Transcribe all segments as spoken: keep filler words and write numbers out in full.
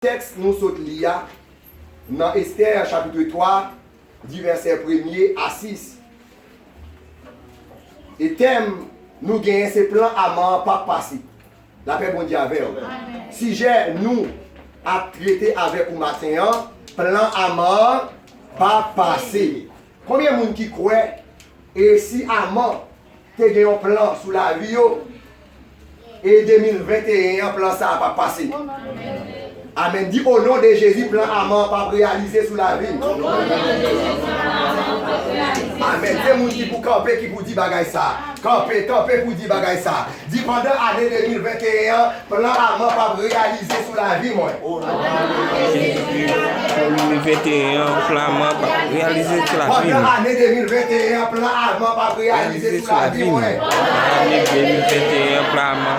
tèks nou sot li a, nan Estè chapit twa, di vèsè premye a sis. E tèm nou genyen se plan Aman an p ap pase. Lapè Bondye avè w. Sijè nou ap trete avèk ou maten an, plan Aman an p ap pase. Konbyen moun ki kwè e si Aman te gen yon plan sou lavi yo, e de mil venteyen an, plan sa a p ap pase? Amèn. Di, o non de Jezi, plan Aman p ap reyalize sou lavi m. Amèn. Se moun ki pou kanpe, ki pou di bagay sa a. Kanpe, kanpe pou di bagay sa a. Di, pandan ane de mil venteyen an, plan Aman p ap reyalize sou lavi mwen. Pandan ane de mil venteyen an, plan Aman p ap reyalize sou lavi mwen. Pandan ane de mil venteyen an, plan Aman p ap reyalize sou lavi mwen. Pandan ane de mil venteyen an, plan Aman.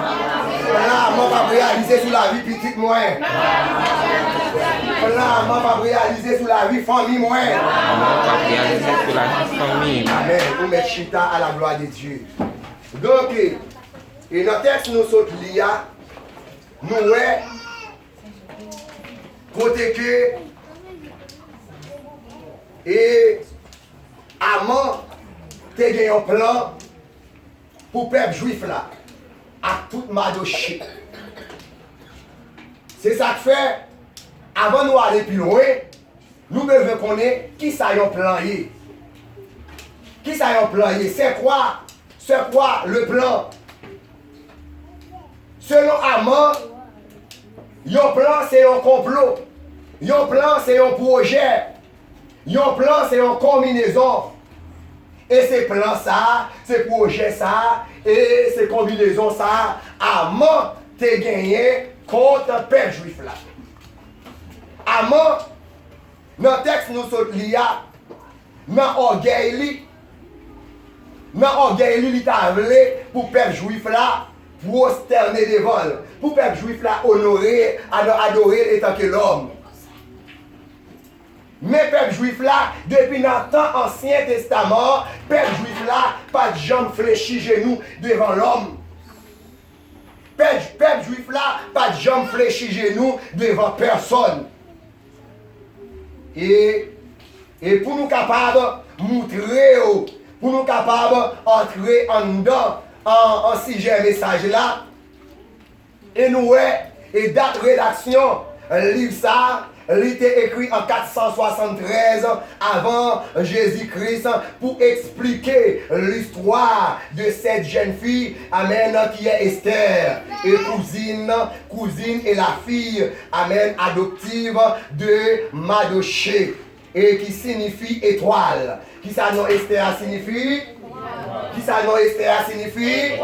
Plan Aman p ap reyalize sou lavi pitit mwen. Plan Aman p ap reyalize sou lavi fanmi mwen. Plan Aman p ap reyalize sou lavi fanmi mwen. Amèn. Ou mèt chita à la gloire de Dieu. Donk, e nan tèks nou sot li a, nou wè kote ke e Aman te gen yon plan pou pèp jwif la ak tout Madoche. Se sa k fè, avan nou ale pi lwen, nou bezwen konnen kisa yon plan ye. Kisa yon plan ye? C'est quoi, c'est quoi le plan? Selon Aman, yon plan se yon konplo. Yon plan se yon pwojè. Yon plan se yon konbinezon. E se plan sa a, se pwojè sa a, e se konbinezon sa a Aman te genyen kont pèp jwif la. Aman, nan tèks nou sot li a, nan ògèy li, nan ògèy li, li ta vle pou pèp jwif la pwostène devan l, pou pèp jwif la onore, ado-, adore l etanke lòm. Men pèp jwif la, depi nan tan Ansyen Testaman an, pèp jwif la pa t janm flechi jenou devan lòm. Pèp, pèp jwif la pa t janm flechi jenou devan pèsòn. E, e pou nou kapab moutre yo, pou nou kapab antre anndan an, an sijè mesaj la, e nou wè, e dat redaksyon liv sa a, li te ekri an kat san swasanntrèz avan Jezi Kris pou eksplike listwa de cette jeune fille, amèn, qui est Esther, et cousine, cousine et la fille, amèn, adoptive de Madoché, et qui signifie étoile. Kisa non Esther a siyifi? Kisa non Esther a siyifi?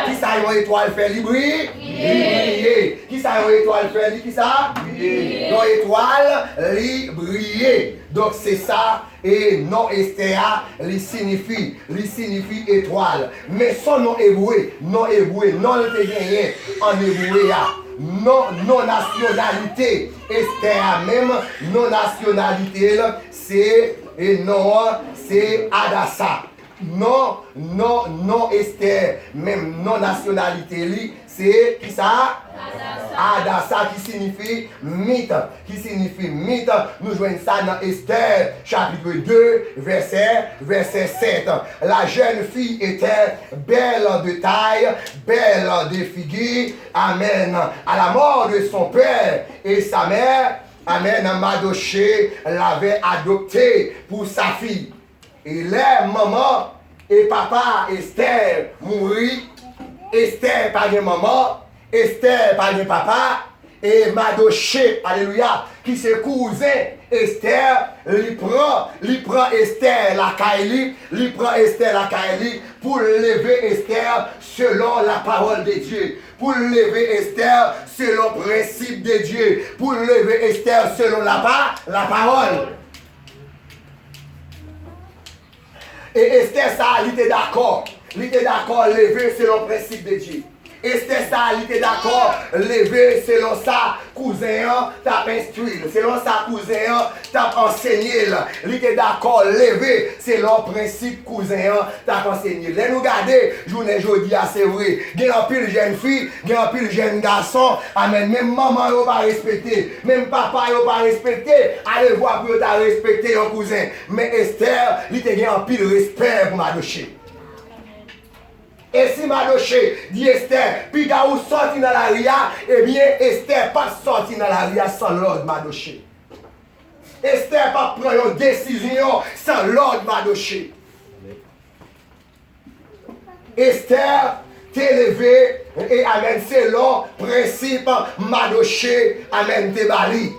Kisa yon etwal fè li bri-, li briye? Kisa yon etwal fè li, kisa? Briye. Yon etwal, li briye. Donk, se sa, e non Esther a, li siyifi. Li siyifi etwal. Men se yon non ebre, non ebre, non l te genyen an ebre a. Non, non nasyonalite Esther a menm, non nasyonalite l, se, e non an, se Adasa. Non, non, non Esther, menm non nasyonalite li, se kisa? Adasa, ki siyifi mit, ki siyifi mit. Nou jwenn sa nan Esther, chapitre deux, vèsè, vèsè sept. La jeune fille était belle de taille, belle de figure. Amen. À la mort de son père et sa mère, amen, Madoché l'avait adoptée pour sa fille. E lè manman e papa Esther mouri, Esther pa gen manman, Esther pa gen papa, e Madoché, alelouya, ki se kouzen Esther, li pran, li pran Esther lakay li, li pran Esther lakay li pou l leve Esther selon la parole de Dieu, pou l leve Esther selon prensip de Dieu, pou l leve Esther selon la pa-, la parole. E Esther sa a, li te dakò. Li te dakò leve selon prensip de Dye. Estè sa a, li te dakò leve selon sa kouzen an t ap enstwi l, selon sa kouzen an t ap ansenye l. Li te dakò leve selon prensip kouzen an t ap ansenye l. Lè nou gade jounen jodi a, se vre, gen anpil jèn fi, gen anpil jèn gason, amèn, menm manman yo pa respekte, menm papa yo pa respekte, alevwa pou yo ta respekte yon kouzen. Men Estè, li te gen anpil respè pou Madoche. E si Madoche di Estè, "Piga ou sòti nan lari a," ebyen, Estè p ap sòti nan lari a san lòd Madoche. Estè p ap pran yon desizyon san lòd Madoche. Estè te leve, e amèn, selon prensip Madoche, amèn, te ba li.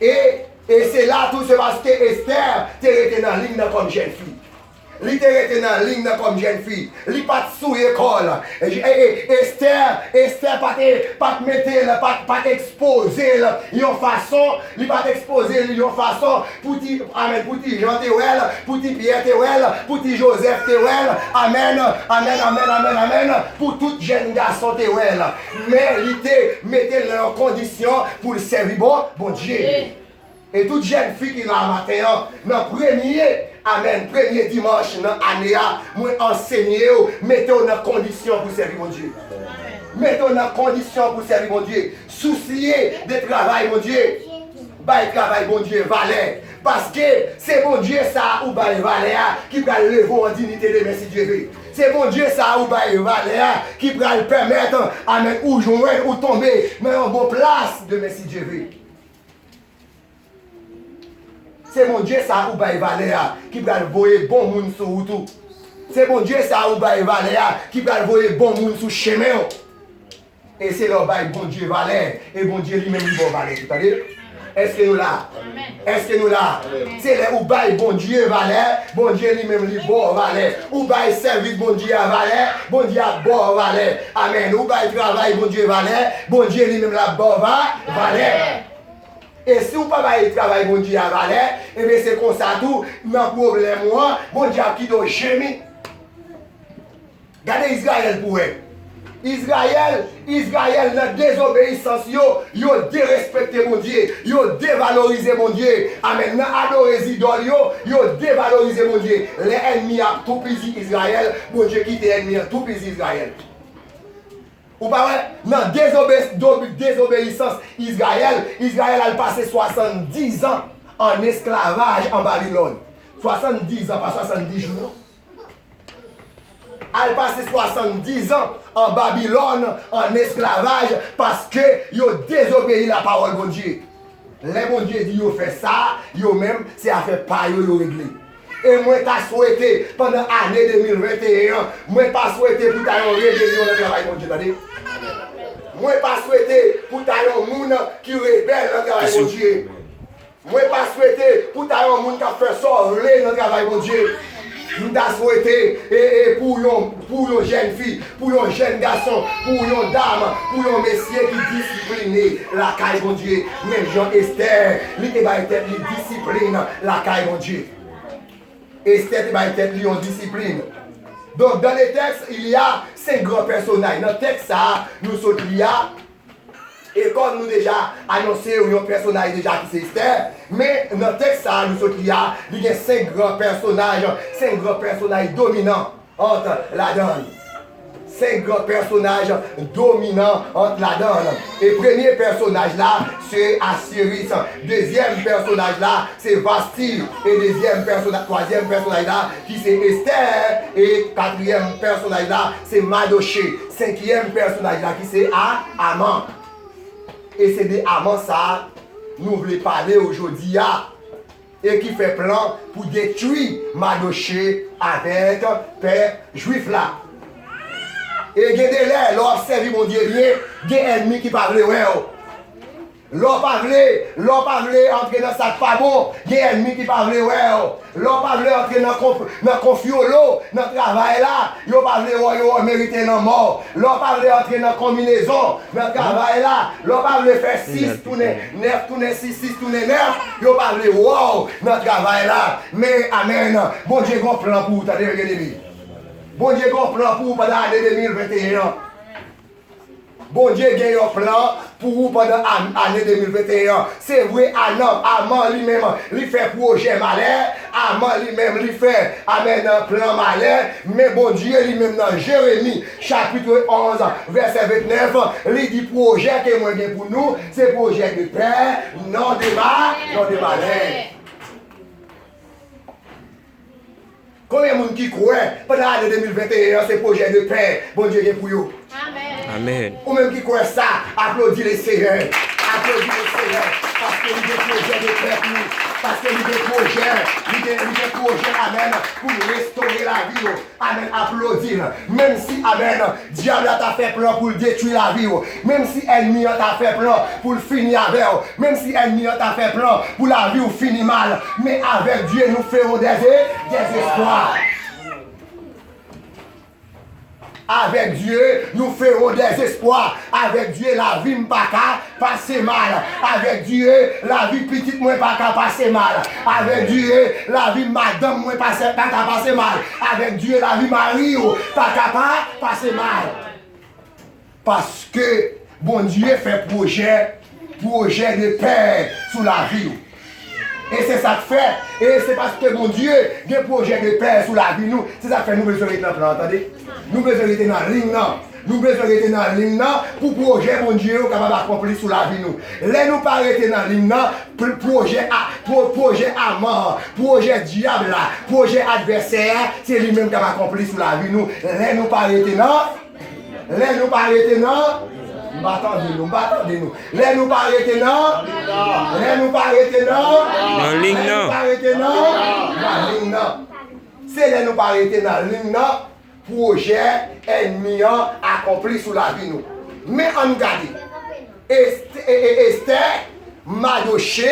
E, e se la tou, se paske Estè te rete nan liy nan kòm jèn fi. Li te rete nan liy nan kòm jèn fi. Li pa t souye kò l. E, e, Estè, Estè pa te, pa t mete l, pa t, pa t ekspoze l yon fason, li pa t ekspoze l yon fason pou ti, amèn, pou ti Jan te wè l, pou ti Pyè te wè l, pou ti Jozèf te wè l. Amèn, amèn, amèn, amèn, amèn. Pou tout jèn gason te wè l. Men li te mete l nan yon kondisyon pou l sèvi bon, Bondye. E tout jèn fi ki la maten an, nan premye, amèn, premye dimanch nan ane a, mwen ansenye w, mete w nan kondisyon pou sèvi Bondye. Mete w nan kondisyon pou sèvi Bondye. Sousye de travay Bondye. Bay travay Bondye valè. Paske se Bondye sa a ou bay valè a ki pral leve w an diyite demen si Dye vle. Se Bondye sa a ou bay valè a ki pral pèmèt, amèn, ou jwenn, ou tonbe nan yon bon plas demen si Dye vle. Se Bondye sa a ou bay valè a ki pral voye bon moun sou wout ou. Se Bondye sa a ou bay valè a ki pral voye bon moun sou chemen w. E se lè w bay Bondye valè, e Bondye li menm li ba w valè tou, tande. Èske nou la? Èske nou la? Se lè ou bay Bondye valè, Bondye li menm li ba w valè. Ou bay sèvis Bondye a valè, Bondye ap ba w valè. Amèn. Ou bay travay Bondye valè, Bondye li menm l ap ba w va-, valè. E si w pa bay travay Bondye a valè, ebyen se konsa tou, nan pwoblèm ou an, Bondye ap kite w jemi. Gade Izrayèl pou wè. Izrayèl, Izrayèl nan dezobeyisans yo, yo derespekte Bondye, yo devalorize Bondye. Amèn. Nan adore zidòl yo, yo devalorize Bondye. Lè ènmi a toupizi Izrayèl, Bondye kite ènmi an toupizi Izrayèl. Ou pa wè? Nan dezobe-, do-, dezobeyisans Izrayèl, Izrayèl al pase swasanndizan an esklavaj an Babilòn. Swasanndizan, pa swasanndis jou, non. Al pase swasanndizan an Babilòn, an esklavaj, paske yo dezobeyi lapawòl Bondye. Lè Bondye di yo fè sa, yo menm, se afè pa yo yo regle. E mwen ta swete, pandan ane de mil venteyen an, mwen pa swete pou ta yon rebelyon nan travay Bondye, tande. Mwen pa swete pou ta yon moun ki rebèl nan travay Bondye. Mwen pa swete pou ta yon moun k ap fè sa w vle nan travay Bondye. M ta swete, e, e, pou yon, pou yon jèn fi, pou yon jèn gason, pou yon dam, pou yon mesye ki disipline lakay Bondye. Menm jan Estè, li te bay tèt li disiplin lakay Bondye. Estè te bay tèt li yon disiplin. Donk, dans le texte, il y a cinq grands personnages. Nan tèks sa a, nou sot li a, e kòm nou deja anonse w yon pèsonaj deja ki se Estè, men nan tèks sa a nou sot li a, li gen senk gran pèsonaj, senk gran pèsonaj dominan ant ladan l. Senk gran pèsonaj dominan ant ladan l. E premye pèsonaj la, se Asiris. Dezyèm pèsonaj la, se Vasti. E dezyèm pèsona-, twazyèm pèsonaj la, ki se Estè. E katriyèm pèsonaj la, se Madoche. Senkyèm pèsonaj la, ki se A-, Aman. E se de Aman sa a nou vle pale w jodi a. E ki fè plan pou detwi Madoche avèk pè jwif la. E gen de lè, lè w ap sèvi Bondye byen, gen ènmi ki pa vle wè w. Lè w pa vle, lè w pa vle antre nan sa k pa bon, gen ènmi ki pa vle wè w. Lè w pa vle antre nan konf-, nan konfyolo, nan travay la, yo pa vle wè w, yo wè w merite lanmò. Lè w pa vle antre nan konminezon, nan travay la, lè w pa vle fè sis tounen nèf, tounen sis, sis tounen nèf, yo pa vle wè w nan travay la. Men, amèn, Bondye gen yon plan pou ou, tande, byeneme. Bondye gen yon plan pou ou pandan ane de mil venteyen an. Bondye gen yon plan pou ou pandan an-, ane de mil venteyen an. Se vre, Aman, Aman li menm, li fè pwojè malè. Aman li menm, li fè, amèn, plan malè. Men Bondye li menm nan Jeremi, chapit onz, vèsè ventnèf, li di, pwojè ke mwen gen pou nou, se pwojè de pè, non de ma-, non de malè. Konbyen moun ki kwè pandan ane de mil venteyen an, se pwojè de pè Bondye gen pou yo? Amèn. Ou menm ki kwè sa, aplodi Lesenyè. Aplodi Lesenyè. Paske li gen pwojè de pè pou ou. Paske li gen pwojè, li gen, li gen pwojè, amèn, pou restore lavi yo. Amèn, aplodi l. Menm si, amèn, dyab la ta fè plan pou l detwi lavi w, menm si ènmi an ta fè plan pou l fini avè w, menm si ènmi an ta fè plan pou lavi w fini mal, men avèk Dye, nou ferons des, des espoirs. Avèk Dye, nou ferons des espoirs. Avèk Dye, lavi m pa ka pase mal. Avèk Dye, lavi pitit mwen pa ka pase mal. Avèk Dye, lavi madanm mwen pase, pa ka pase mal. Avèk Dye, lavi mari w pa ka pa pase mal. Paske Bondye fè pwojè, pwojè de pè sou lavi w. E se sa k fè, e se paske Bondye gen pwojè de pè sou lavi nou, se sa k fè nou bezwen ret nan plan an, tande. Nou bezwen rete nan liy nan. Nou bezwen rete nan liy nan pou pwojè Bondye yo kapab akonpli sou lavi nou. Lè nou pa rete nan liy nan, pw-, pwojè a, pwo-, pwojè Aman an, pwojè dyab la, pwojè advèsè a, se li menm k ap akonpli sou lavi nou. Lè nou pa rete nan, lè nou pa rete nan, m pa tande nou, m pa tande nou. Lè nou pa rete nan, lè nou pa rete nan, nan liy nan, lè nou pa rete nan, nan liy nan. Se lè nou pa rete nan liy nan, pwojè ènmi an akonpli sou lavi nou. Men ann gade. Est-, e, e, Estè, Madoche,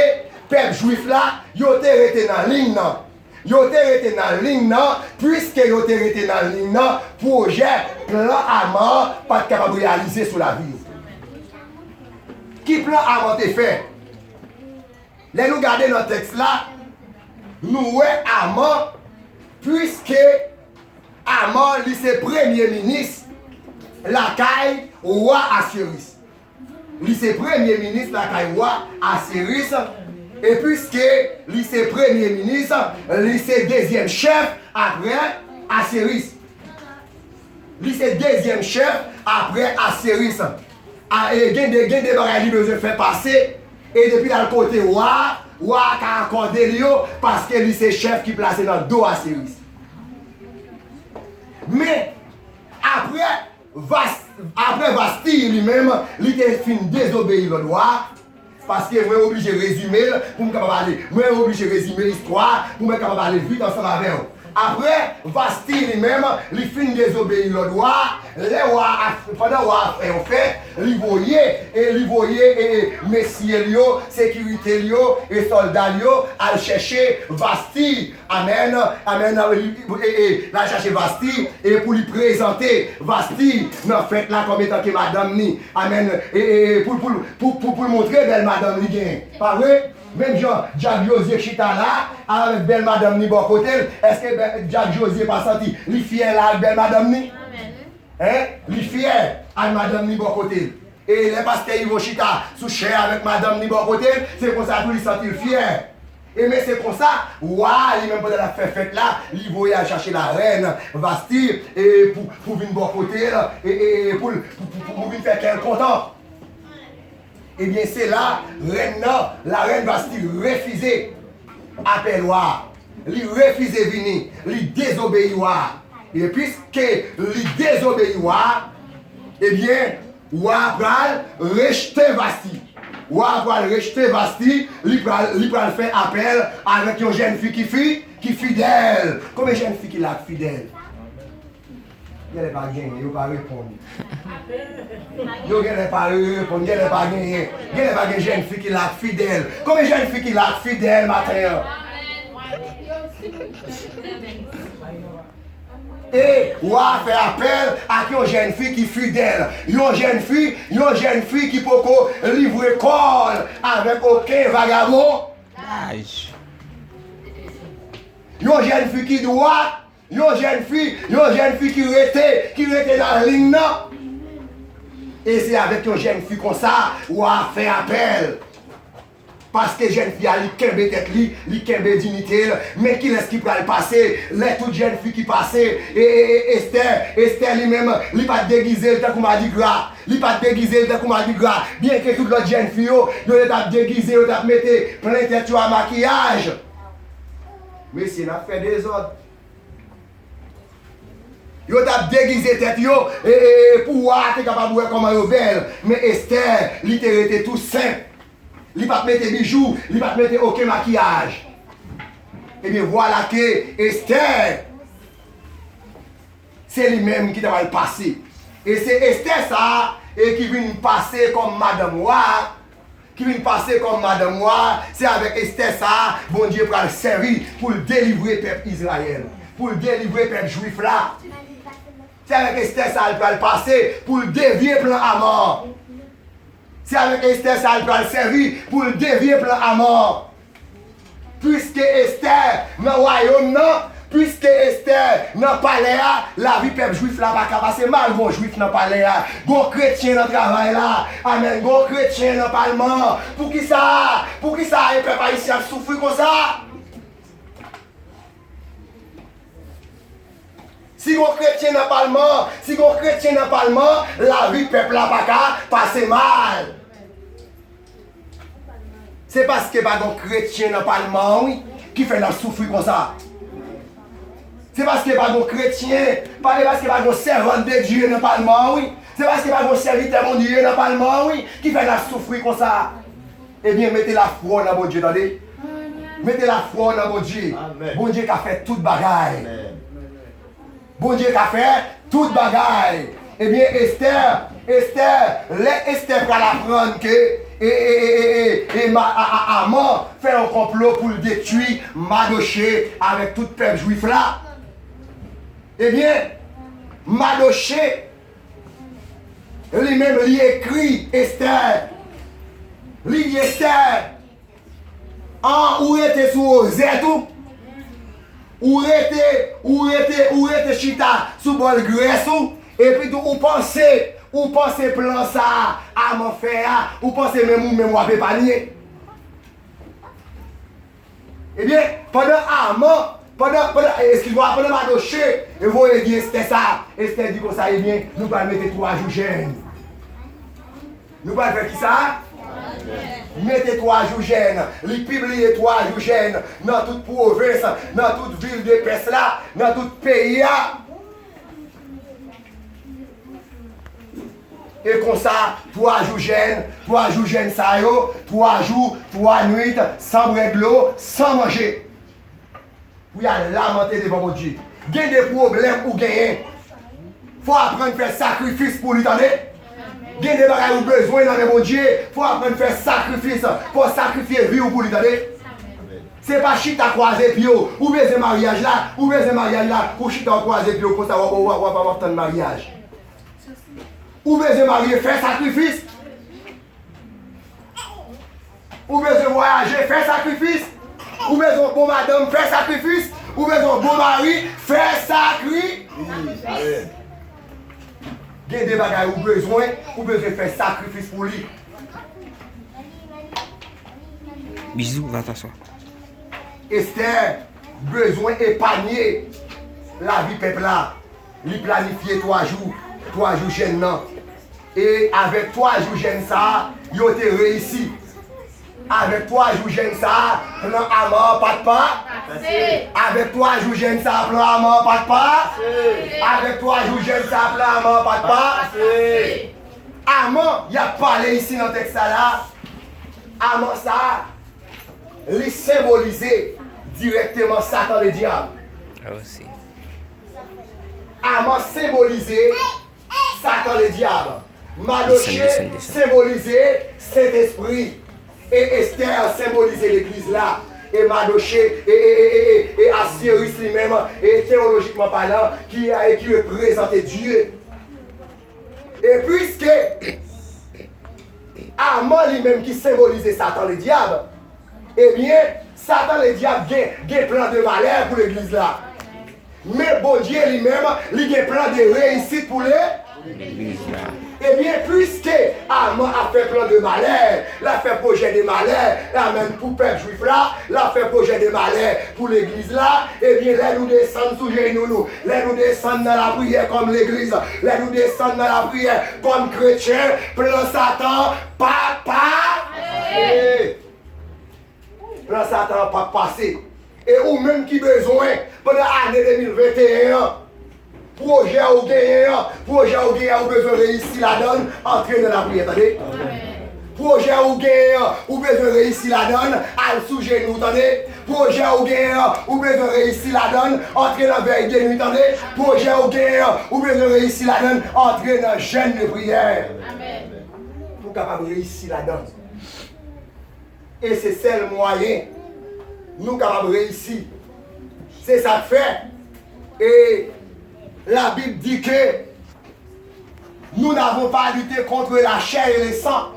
pèp jwif la, yo te rete nan liy nan. Yo te rete nan liy nan, piske yo te rete nan liy nan, pwojè, plan Aman an pa t kapab reyalize sou lavi yo. Ki plan Aman te fè? Lè nou gade nan tèks la, nou wè Aman, piske Aman, li se premye minis lakay wa Asyeris. Li se premye minis lakay wa Asyeris. E piske li se premye minis, li se dezyèm chèf apre Asyeris. Li se dezyèm chèf apre Asyeris. A, e gen de, gen de bagay li bezwen fè pase. E depi l al kote wa a, wa a ka akòde li yo, paske li se chèf ki plase nan do Asyeris. Men, apre Vas-, apre Vasti, li menm, li te fin dezobeyi lòd wa a, paske mwen oblije rezime l pou m kapab ale. Mwen oblije rezime istwa a pou mwen kapab ale vit ansanm avè w. Apre Vasti, li menm, li fin dezobeyi lòd wa a, lè wa a, pandan wa a fè yon fèt, li voye, e li voye, e, e, mesye l yo, sekirite l yo, e sòlda l yo, al chèche Vasti. Amèn, amèn. E, e, l al chache Vasti, e pou li prezante Vasti nan fèt la kòm etan ke madanm ni. Amèn. E, e, e pou, pou, pou, pou, pou l montre bèl madanm li genyen. Pa vre? Menm jan dyab Jozye chita la, avèk bèl madanm ni bò kote l, èske bè-, dyab Jozye pa santi li fyè la ak bèl madanm ni? Amèn. Hein? Li fyè ak madanm ni bò kote l. E lè pastè Ivo chita sou chè avèk madanm ni bò kote l, se konsa tou li santi l fyè. E men se konsa, wa a li menm pandan l ap fè fèt la, li voye al chache larèn Vasti, e pou, pou vin bò kote l, e, e, e pou l, pou, pou, pou, pou vin fè kè l kontan. Ebyen, se la, rèn nan, larèn Vasti refize apèl wa a. Li refize vini, li dezobeyi wa a. E piske li dezobeyi wa a, ebyen, wa a pral rejte Vasti. Wa a pral rejte Vasti, li pral, li pral fè apèl avèk yon jèn fi ki fi, ki fidèl. Konbyen jèn fi ki la k fidèl? Genlè pa genyen, yo pa reponn. Yo genlè pa reponn, genlè pa genyen. Genlè pa gen jèn fi ki la k fidèl. Konbyen jèn fi ki la k fidèl maten an? E wa a fè apèl ak yon jèn fi ki fidèl. Yon jèn fi, yon jèn fi ki poko livre kò l avèk okenn vagabon. Yon jèn fi ki dwat, yon jèn fi, yon jèn fi ki rete, ki rete nan liy nan. E se avèk yon jèn fi konsa, wa a fè apèl. Paske jèn fi a, li kenbe tèt li, li kenbe diyite l. Men kilès ki pral pase lè tout jèn fi ki pase? E, e, e, Estè, Estè li menm, li pa t degize l tankou madigra. Li pa t degize l tankou madigra. Byenke tout lòt jèn fi yo, yo, yo t ap degize, yo t ap mete plen tèt yo a makiyaj. Mesye, n ap fè dezòd. Yo t ap degize tèt yo, e, e, e, pou wa a te kapab wè kòman yo bèl. Men Estè, li te rete tou senp. Li pa t mete bijou, li pa t mete okenn makiyaj. Ebyen, vwala ke Estè, se li menm ki ta pral pase. E se Estè sa a, e ki vin pase kòm madanm wa a, ki vin pase kòm madanm wa a, se avèk Estè sa a, Bondye pral sèvi pou l delivre pèp Izrayèl, pou l delivre pèp jwif la. Se avèk Estè sa a, l pral pase pou l devye plan Aman an. Se avèk Estè sa a, l pral sèvi pou l devye plan Aman an. Piske Estè nan wayòm nan, piske Estè nan palè a, lavi pèp jwif la pa ka pase mal. Gon jwif nan palè a, gon kretyen nan travay la, amèn, gon kretyen nan palman an. Poukisa? Poukisa e pèp ayisyen ap soufri konsa? Si gon kretyen nan palman an, si gon kretyen nan palman an, lavi pèp la pa ka pase mal. Se paske pa gon kretyen nan palman an, wi, ki fè n ap soufri konsa. Se paske pa gon kretyen, pa, se paske pa gon sèvant de Dye nan palman an, wi. Se paske pa gon sèvitè Bondye nan palman an, wi, ki fè n ap soufri konsa. Ebyen, mete lafwa w nan Bondye, tande. Mete lafwa w nan Bondye. Amèn. Bondye ka fè tout bagay. Amèn. Bondye ka fè tout bagay. Ebyen, Estè, Estè, lè Estè pral aprann ke, e, e, e, e, e, e Ma-, a, a, Aman fè yon konplo pou l detwi Madoche avèk tout pèp jwif la. Ebyen, Madoche, li menm, li ekri Estè. Li di Estè, an, ou rete sou wozèt ou. Ou rete, ou rete, ou rete chita sou bòl grès ou. Epi tou, ou panse, ou panse plan sa a Aman fè a, ou panse menm ou menm w ap epanye. Ebyen, pandan Aman, pandan, pandan, eskize mwa, pandan Madoche voye di Estè sa, Estè di konsa, ebyen, nou pral mete twa jou jèn. Nou pral fè kisa? Mete twa jou jèn. Li pibliye twa jou jèn nan tout pwovens, nan tout vil de Pès la, nan tout peyi a. E konsa, twa jou jèn, twa jou jèn sa yo, twa jou, twa nwit, san bwè dlo, san manje. Pou y al lamante devan Bondye. Gen de pwoblèm ou genyen, fò w aprann fè sakrifis pou li, tande. Gen de bagay ou bezwen nan men Bondye, fò w aprann fè sakrifis, fò w sakrifye vi w pou li, tande. Se pa chita kwaze pye w. Ou bezwen maryaj la, ou bezwen maryaj la, ou chita w kwaze pye w konsa, w ap, w ap, w ap, w ap tann maryaj. Ou bezwen marye, fè sakrifis. Ou bezwen vwayaje, fè sakrifis. Ou bezwen yon bon madanm, fè sakrifis. Ou bezwen yon bon mari, fè sakri. Amèn. Gen de bagay ou bezwen, ou bezwen fè sakrifis pou li. Bizou, va t'asseoir. Estè bezwen epanye lavi pèp la. Li planifye twa jou, twa jou jèn nan. E avèk twa jou jèn sa a, yo te reyisi. Avèk twa jou jèn sa a, plan Aman an pa t pa. Pase. Avèk twa jou jèn sa a, plan Aman an pa t pa. Pase. Avèk twa jou jèn sa a, plan Aman an pa t pa. Pase. Aman, y ap pale isi nan tèks sa la. Aman sa a, li senbolize dirèkteman Satan Ledyab. Ah, aussi. Aman senbolize Satan Ledyab. Madoche senbolize Sentespri. E Estè senbolize legliz la. E Madoche, e, e Asyeris li menm, e teyolojikman palan, ki, e ki reprezante Dye. E piske Aman li menm ki senbolize Satan Ledyab, ebyen, Satan Ledyab gen, gen plan de malè pou legliz la. Men Bondye li menm, li gen plan de reyisit pou le, Legliz la. Ebyen, piske Aman ap fè plan de malè, l ap fè pwojè de malè, amèn, pou pèp jwif la, l ap fè pwojè de malè pou legliz la, ebyen, lè nou desann sou jenou nou, lè nou desann nan lapriyè kòm legliz, lè nou desann nan lapriyè kòm kretyen, plan Satan p ap pase. Plan Satan an p ap pase. E ou menm ki bezwen, pandan ane de mil venteyen an, pwojè ou genyen an, pwojè ou genyen an, ou bezwen reyisi ladan l, antre nan lapriyè, tande. Pwojè ou genyen an, ou bezwen reyisi ladan l, al sou jenou, tande. Pwojè ou genyen an, ou bezwen reyisi ladan l, antre nan vèy de nwi, tande. Pwojè ou genyen an, ou bezwen reyisi ladan l, antre nan jèn de priyè. Pou w kapab reyisi ladan l. E se sèl mwayen nou kapab reyisi. Se sa k fè, e Labib di ke nous n'avons pas à lutter contre la chair et le sang.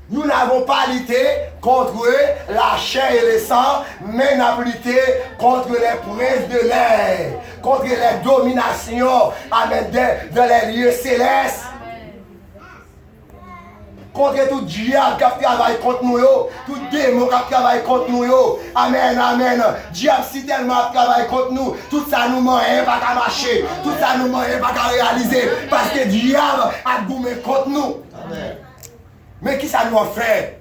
Nous n'avons pas à lutter contre la chair et le sang, men n ap lite contre les princes de l'air, contre les dominations, amèn, de, de les lieux célestes. Kontre tout dyab k ap travay kont nou yo, tout demon k ap travay kont nou yo. Amèn, amèn. Dyab si tèlman ap travay kont nou, tout sa nou manyen pa ka mache, tout sa nou manyen pa ka reyalize, paske dyab ap goumen kont nou. Men kisa nou ap fè?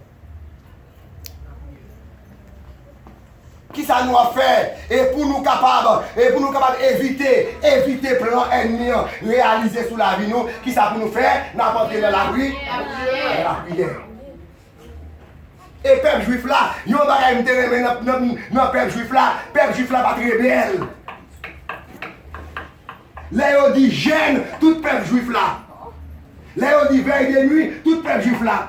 Kisa nou ap fè? E pou nou kapab, e pou nou kapab evite, evite plan ènmi an reyalize sou lavi nou, kisa pou nou fè? N ap antre nan lapri-, nan lapriyè. E pèp jwif la, yon bagay m te renmen nan, nan, nan pèp jwif la, pèp jwif la pa t rebèl. Lè yo di jèn, tout pèp jwif la. Lè yo di vèy de nwi, tout pèp jwif la.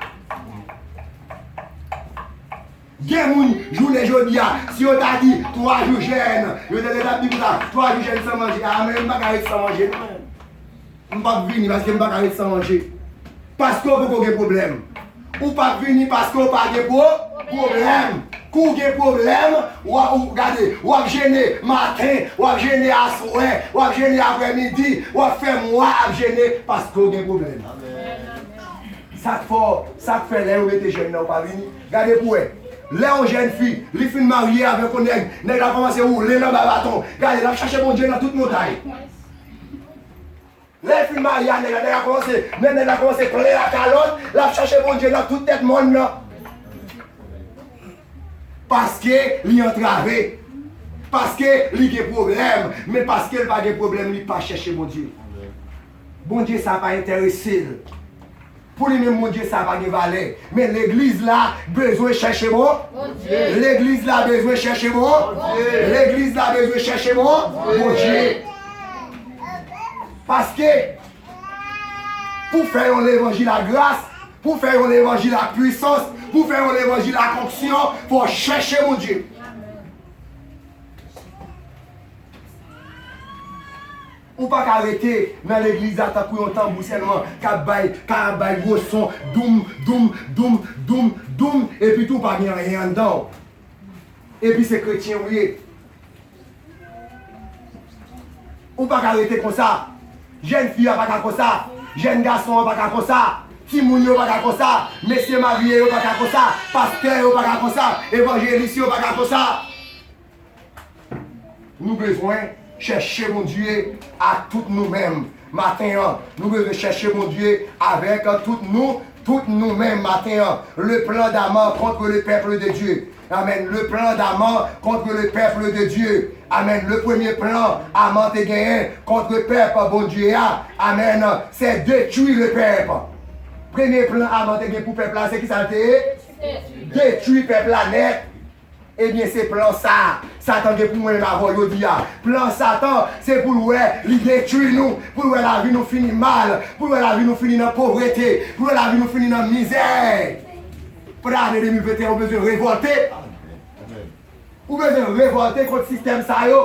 Gen moun, jounen jodi a, si yo ta di twa jou jèn, yo te gentan ap di konsa, twa jou jèn san manje. A, mwen, m pa ka ret san manje, non. M p ap vini paske m pa ka ret san manje. Paske w poko gen pwoblèm. Ou p ap vini paske w pa gen pwo-, pwoblèm. Kou w gen pwoblèm, w a, ou, gade, w ap jene maten, w ap jene aswè, w ap jene aprèmidi, w ap fè mwa ap jene paske w gen pwoblèm. Sa k fè w, sa k fè lè yo mete jèn nan, ou pa vini? Gade pou w wè. Lè yon jèn fi, li fin marye avèk yon nèg, nèg la kòmanse woule l anba baton. Gade, l ap chache Bondye nan tout montay. Lè l fin marye a nèg la, nèg la kòmanse, men nèg la kòmanse plen lakalòt, l ap chache Bondye nan tout tèt mòn nan. Paske li antrave. Paske li gen pwoblèm. Men paske l pa gen pwoblèm, li pa chèche Bondye. Bondye sa pa enterese l. Pou li menm, Bondye sa pa gen valè. Men legliz la bezwen chèche Bon-, Bondye. Legliz la bezwen chèche Bon-, Bondye. Legliz la bezwen chèche Bon-, Bondye. Bondye. Paske pou fè yon levanjil a gras, pou fè yon levanjil a pwisans, pou fè yon levanjil a onksyon, fò w chèche Bondye. Ou pa ka rete nan legliz la tankou yon tanbou sèlman k ap bay, k ap bay gwo son, doum, doum, doum, doum, doum, epi tou pa gen anyen anndan w. Epi se kretyen ou ye. Ou pa ka rete konsa. Jèn fi a pa ka konsa. Jèn gason an pa ka konsa. Timoun yo pa ka konsa. Mesye marye yo pa ka konsa. Pastè yo pa ka konsa. Evanjelis yo pa ka konsa. Nou bezwen chèche Bondye ak tout nou menm. Maten an, nou bezwen chèche Bondye avèk tout nou, tout nou menm maten an. Le plan d'Aman contre le peuple de Dieu. Amen. Le plan d'Aman contre le peuple de Dieu. Amen. Le premye plan Aman te genyen kont pèp Bondye a, amen, se detwi le pèp. Premye plan Aman te gen pou pèp la, se ki sa l te ye? Detwi pèp la nèt. Ebyen, se plan sa a Satan gen pou mwen menm avè w jodi a. Plan Satan, se pou l wè li detwi nou, pou l wè lavi nou fini mal, pou l wè lavi nou fini nan povrete, pou l wè lavi nou fini nan mizè. Pandan ane de mil venteyen, ou bezwen revòlte. Ou bezwen revòlte kont sistèm sa yo.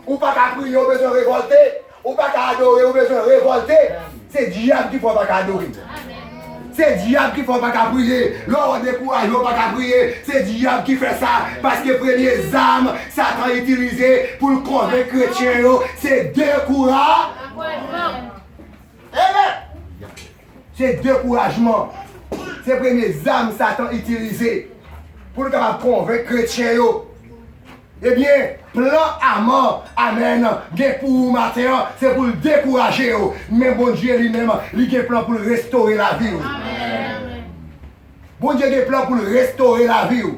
Ou pa ka priye, ou bezwen revòlte. Ou pa ka adore, ou bezwen revòlte. Se dyab ki fè w pa ka adore. Se dyab ki fè w pa ka priye. Lè w dekouraje, w pa ka priye. Se dyab ki fè sa. Paske premye zam Satan itilize pou l konvenk kretyen yo, se dekoura-, Amen! Se dekourajman. Se premye zam Satan itilize pou l kapab konvenk kretyen yo. Ebyen, plan Aman, amèn, gen pou ou maten an, se pou l dekouraje w. Men Bondye li menm, li gen plan pou l restore lavi w. Bondye gen plan pou l restore lavi w.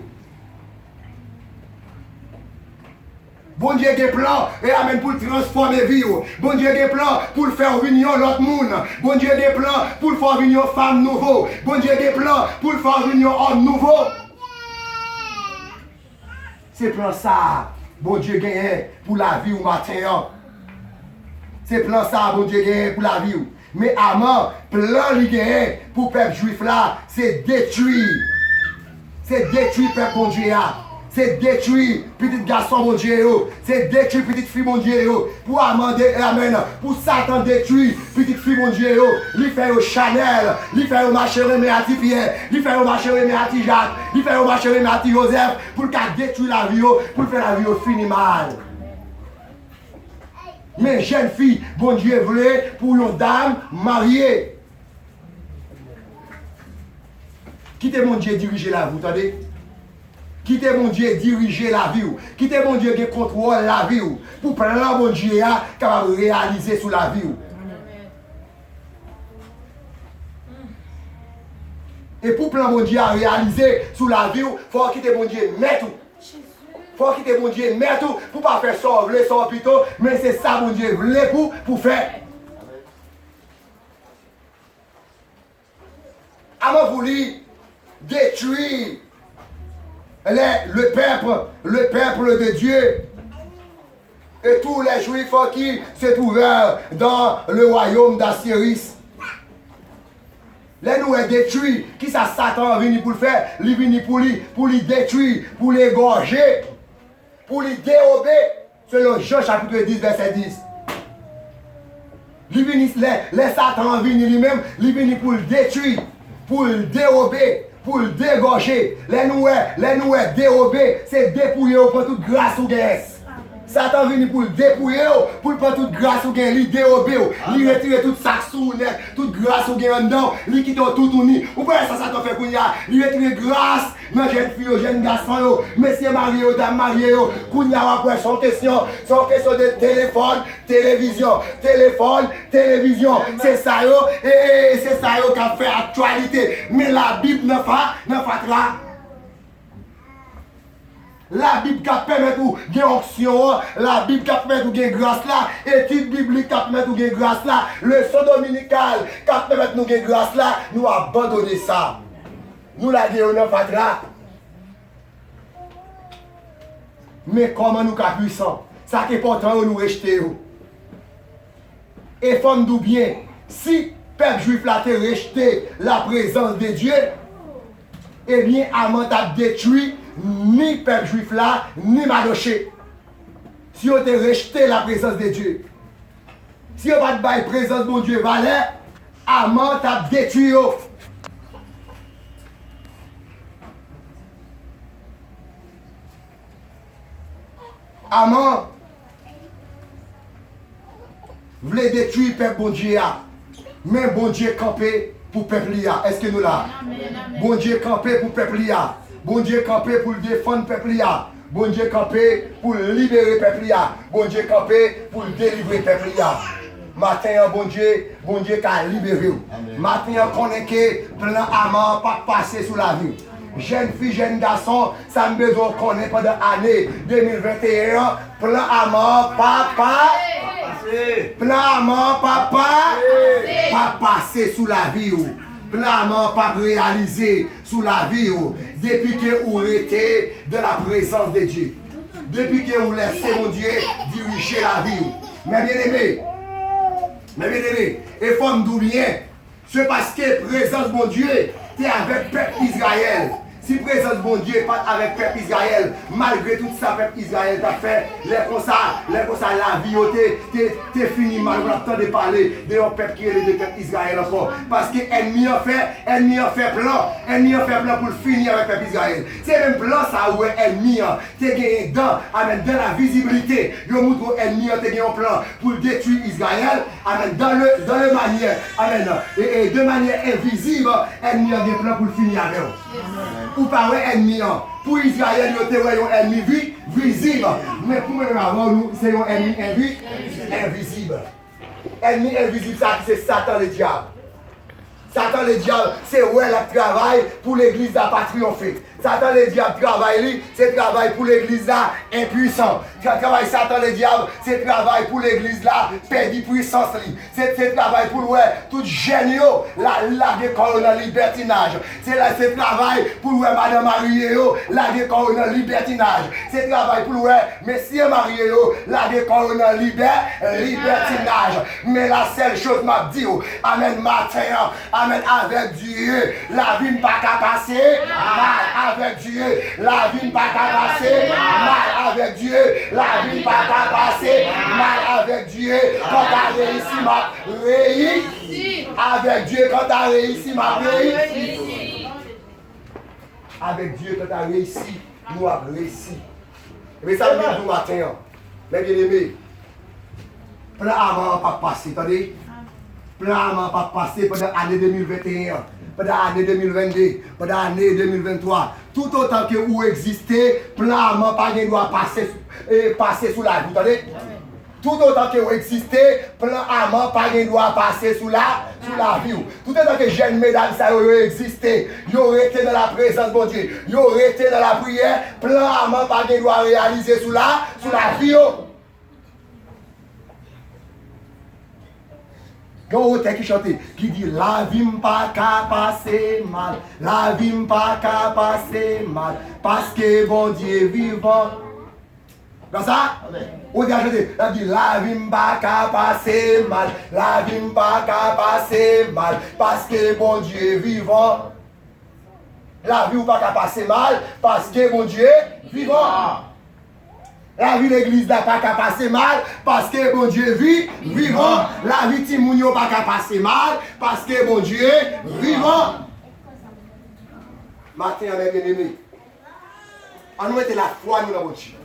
Bondye gen plan, e amèn, pou l transfòme vi w. Bondye gen plan pou l fè w vin yon lòt moun. Bondye gen plan pou l fè w vin yon fanm nouvo. Bondye gen plan pou l fè w vin yon òm nouvo. Se plan sa a Bondye genyen pou lavi w maten an. Se plan sa a Bondye genyen pou lavi w. Men Aman, plan li genyen pou pèp jwif la, se detwi. Se detwi pèp Bondye a. Se detwi pitit gason Bondye yo. Se detwi pitit fi Bondye yo. Pou Aman de, amèn. Pou Satan detwi pitit fi Bondye yo. Li fè yo chanèl. Li fè yo mache renmen a ti Pyè. Li fè yo mache renmen a ti Jak. Li fè yo mache renmen a ti Jozèf. Pou l ka detwi lavi yo. Pou l fè lavi yo fini mal. Men jèn fi, Bondye vle pou yon dam marye. Kite Bondye dirije lavi w, tande. Kite Bondye dirije lavi w. Kite Bondye gen kontwòl lavi w. Pou plan Bondye a kapab reyalize sou lavi w. E pou plan Bondye a reyalize sou lavi w, fò w kite Bondye mèt ou. Fò w kite Bondye mèt ou pou w pa fè sa w vle, sa w pito, men se sa Bondye vle pou, pou w fè. Aman voulu détruire les, le peuple, le peuple de Dieu et tous les Juifs qui se trouvèrent dans le royaume d'Assiris. Lè nou wè detwi, kisa Satan an vini pou l fè? Li vini pou li, pou li detwi, pou li egòje, pou li dewobe, selon Jan chapit dis, vèsè dis. Li vini, lè, lè Satan an vini li menm, li vini pou l detwi, pou l dewobe, pou l degòje. Lè nou wè, lè nou wè dewobe, se depouye w, pran tout gras ou genyen. Satan vini pou l depouye w, pou l pran tout gras ou gen, li dewobe w, li retire tout sa k sou ou nèt, tout gras ou gen anndan w, li kite w toutouni. Ou pa wè sa Satan fè kounye a? Li retire gras nan jèn fi yo, jèn gason yo, mesye marye yo, dam marye yo. Kounye a w ap wè se yon kesyon, se yon kesyon de telefòn, televizyon, telefòn, televizyon. Se sa yo, e, e, e se sa yo k ap fè aktyalite. Men Labib nan fa, nan fatra. Labib k ap pèmèt ou gen onksyon an, Labib k ap pèmèt ou gen gras la, etid biblik k ap pèmèt ou gen gras la, leson dominikal k ap pèmèt nou gen gras la, nou abandone sa. Nou lage yo nan fatra. Men kòman nou ka pwisan? Sa k enpòtan yo, nou rejte yo. E fò m di w byen, si pèp jwif la te rejte la prezans de Dye, ebyen, Aman t ap detwi ni pèp jwif la, ni Madoche. Si yo te rejte la prezans de Dye, si yo pa t bay prezans Bondye valè, Aman t ap detwi yo. Aman vle detwi pèp Bondye a. Men Bondye kanpe pou pèp li a. Èske nou la? Bondye kanpe pou pèp li a. Bondye kanpe pou l defann pèp li a. Bondye kanpe pou l libere pèp li a. Bondye kanpe pou l delivre pèp li a. Maten an, Bondye, Bondye ka libere w. Maten an, konnen ke plan Aman an p ap pase sou lavi w. Jèn fi, jèn gason, sa m bezwen w konnen pandan ane de mil venteyen an, plan Aman an pa, pa, plan Aman an pa, pa, pa pase sou lavi w. Plan Aman an p ap reyalize sou lavi w depi ke ou rete dans la présence de Dieu. Depi ke ou lèse Bondye dirije lavi w. Mes bien-aimés, mes bien-aimés, e fò m di w byen, se paske prezans Bondye te avèk pèp Izrayèl. Si prezans Bondye pa t avèk pèp Izrayèl, malgre tout sa pèp Izrayèl t ap fè, lè konsa, lè konsa lavi yo te, te, te fini mal. Ou ap tande pale de yon pèp ki rele de pèp Izrayèl ankò. Paske ènmi an fè, ènmi an fè plan, ènmi an fè plan pou l fini avèk pèp Izrayèl. Se menm plan sa ou wè ènmi an te genyen dan, amèn, dan la vizibilite. Yo moutre w ènmi an te gen yon plan pou l detwi Izrayèl, amèn, dan le, dan le manyè, amèn, e, e de manyè envizib, ènmi an gen plan pou l fini avè w. Ou pa wè ènmi an. Pou Izrayèl, yo te wè yon ènmi vi, vizib. Men pou mwen menm avè w, nou, se yon ènmi envi, envizib. Ènmi envizib sa ki se Satan Ledyab. Satan Ledyab, se wè l ap travay pou legliz la pa triyonfe. Satan Ledyab travay li, se travay pou legliz la enpwisan. Tra-, travay Satan Ledyab, se travay pou legliz la pèdi pwisans li. Se, se travay pou l wè tout jèn yo la, lage kò yo nan libètinaj. Se la, se travay pou l wè madan marye yo lage kò yo nan libètinaj. Se travay pou l wè mesye marye yo lage kò yo nan libè, libètinaj. Men la sèl choz m ap di w, amèn, maten an, amèn, avèk Dye, lavi m pa ka pase mal. Avèk Dye, lavi m pa ka pase mal. Avèk Dye, lavi m pa ka pase mal. Avèk Dye, kanta reyisi m ap reyisi. Avèk Dye, kanta reyisi m ap reyisi. Avèk Dye, kanta reyisi, nou ap reyisi. Ebyen, sa m vin di w maten an, mè byeneme, plan Aman an p ap pase, tande. Plan Aman an p ap pase pandan ane de mil venteyen an, pandan ane de mil vennde, pandan ane de mil venntwa. Toutotan ke ou egziste, plan Aman pa gen dwa pase, e, pase sou lavi w, tande. Toutotan ke ou egziste, plan Aman pa gen dwa pase sou la, sou lavi w. Toutotan ke jèn medam sa yo, yo egziste, yo rete nan laprezans Bondye, yo rete nan lapriyè, plan Aman pa gen dwa reyalize sou la, sou lavi yo. Gen yon otè ki chante, ki di, lavi m pa ka pase mal, lavi m pa ka pase mal, paske Bondye vivan. Konsa? Ou te chante, l ap di, lavi m pa ka pase mal, lavi m pa ka pase mal, paske Bondye vivan. Lavi w pa ka pase mal, paske Bondye vivan. Lavi legliz la pa ka pase mal, paske Bondye vi, vivan. Lavi timoun yo pa ka pase mal, paske Bondye vivan. Maten an, mè byeneme, ann nou mete lafwa nou nan Bondye.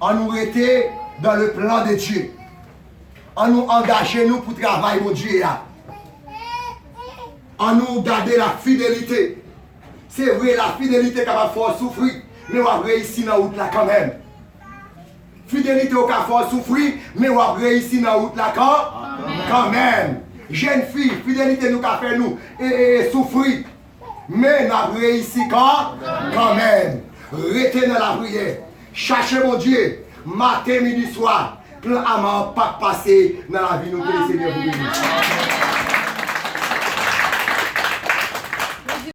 Ann nou rete dans le plan de Dieu. Ann nou angaje nou pou travay Bondye a. Ann nou gade la fidelite. Se vre, la fidelite kapab fè w soufri, men w ap reyisi nan wout la kanmenm. Fidelite w ka fè w soufri, men w ap reyisi nan wout la kan, kanmenm. Jèn fi, fidelite nou ka fè nou, e, e, e, soufri. Men n ap reyisi kan, kanmenm. Rete nan lapriyè. Chache Bondye. Maten, midi, swa. Plan Aman an p ap pase nan lavi nou. Ke Lesenyè pou beni.